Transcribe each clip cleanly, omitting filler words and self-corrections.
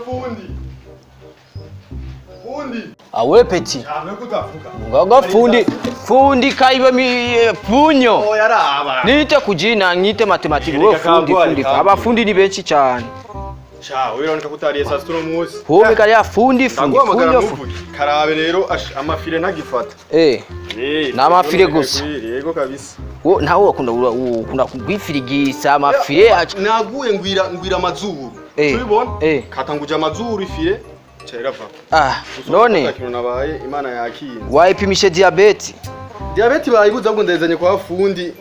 Fundi. Fundi. Awe petit. Cyane kutavuga. Ngogo fundi fundi kaiba mi punyo. Oh yaraba. Niite kujina ngite matematiki wewe Reka fundi kagwari, fundi. kagwari. Abafundi ni benshi cyane. Sha, wewe kutariye saa sita uno munsi. Hobe kariya fundi fundi Ndaguhamagara funyo. ntuvuge. Karabe rero amafire ntagifata. Eh. Eh. Ni amafire gusa. Yego kabisa. Wo ntawe wakunda ukunda kugwifirigisa amafire Naguye ngwira amazuru. Eh. Tubibona? Eh. Katanguje amazuru ifire. Cera va. Ah, none Kintu nabaye Imana yakinze. wayipimishe diabete. Diabete bayibuza ngo ndayizanye kwa fundi.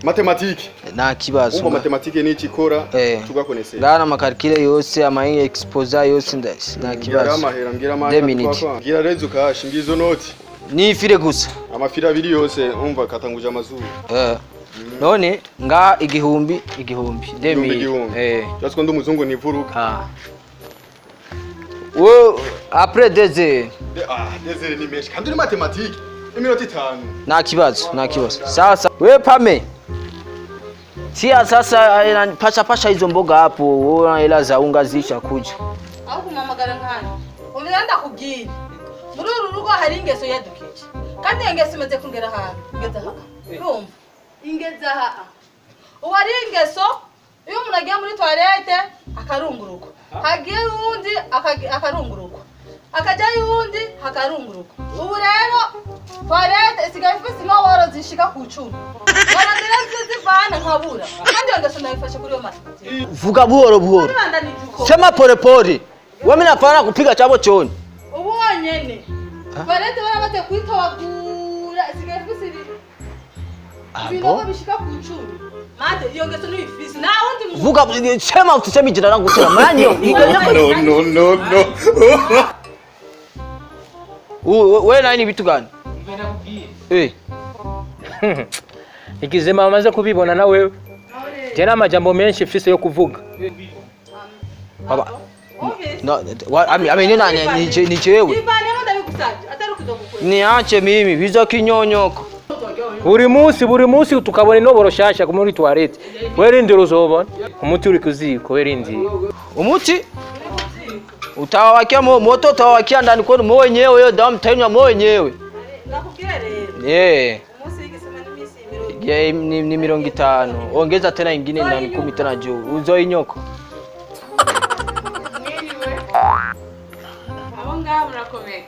Matematike. Nta kibazo. Umva matematike ni ikikora Eh. tugakonesera. Ngana amakarikire yose ama exposa yose ndasi nta Ngira kibazo. amahera ngira Deux amahera minutes. twakwa. Ngira rezo kashi ngizo noti. Ni ifire gusa. Amafira abiri yose umva katanguje amazuru. Eh. None nga igihumbi igihumbi. Igihumbi 2000. igihumbi. Eh. Just ko ndi umuzungu ntivuruka. Ah. Wo après 2 heures. Ah, desere ni menshi kandi uri matematike. Iminota 5. Nta kibazo, nta kibazo. Sasa we pame. Tia sasa pasha pasha hizo mboga hapo, wewe hela za unga zisha kuja. Aho kumamagara nkanje umenya ndakubwira muri uru rugo hari ingeso yadukije kandi iyo ngeso imaze kungera ahantu ingeze aha urumva ingeze aha ubu ari ingeso iyo umuntu agiye muri toilette akarunguruka hagiye uwundi akarunguruka akajyayo uwundi hakarunguruka ubu rero toilette isigaye ifise inoworo zishika ku 10 barandira zivana nkabura kandi iyo ngeso ndayifashe kuri iyo matematike. Vuga buhoro buhoro. Bibandanije uko. Sema pole pole. Wewe mimi nafana kupiga chabo choni. Ubu wonyene toilette baramaze kuyitobagura isigaye ifise ibinogo bishika ku 10 mate iyo ngeso ntuyifise nta wundi muntu. Vuga sema usiseme jina langu tena. Manyo. No no no no. Wewe nani vitu gani? Eh. Ikizima amaze kubibona na wewe. Je n'amajambo menshi mfise yo kuvuga. Baba. No, ami nina ni jewe. Ivanemo ndabigusabye atari kuzogukora. Niache mimi bizo kinyonyoko. Buri munsi tukabona inoboro shasha muri toilette. Wewe rindira uzobona. Umuti uri kuziko wewe rindira. Umuti utawawakia moto utawawakia ndani kwenu mwe wenyewe hiyo damu mtainywa mwe wenyewe. Nakubwira rero. Eh. Umunsi w'igisema n'iminsi mirongo. Yeah, ni 50. Ongeza tena ingine ndani 10 tena juu. Uzoinyoko. Mwiriwe. Abo ngaho murakomeye.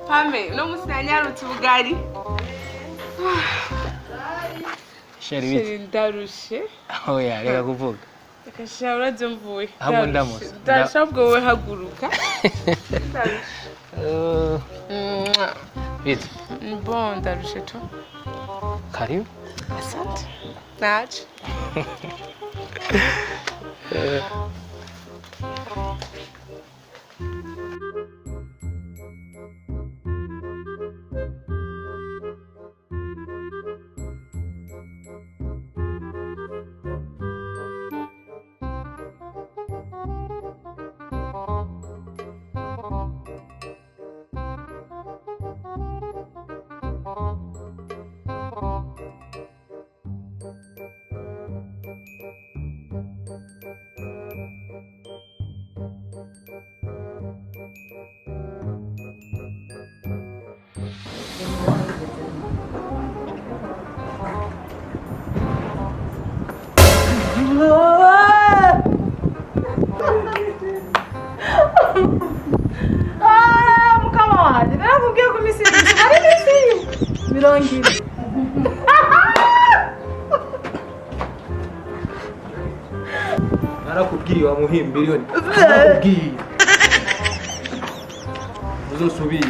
Pame, uno munsi nanyarutse ubugari. Sheri bite? Sheri ndarushe. Oya, reka kuvuga. Reka sha uraze mvuye. Ahubwo ndamutse. Ndarushe ahubwo wowe haguruka. Ndarushe. Bite? Bon, ndarushe tu. Karibu. Asante. Naje. Ah, mukama wanje narakubwiye ko iminsi ibiri ari iminsi 40. Narakubwiye wa muhimbiliyoni. Narakubwiye. Uzosubira.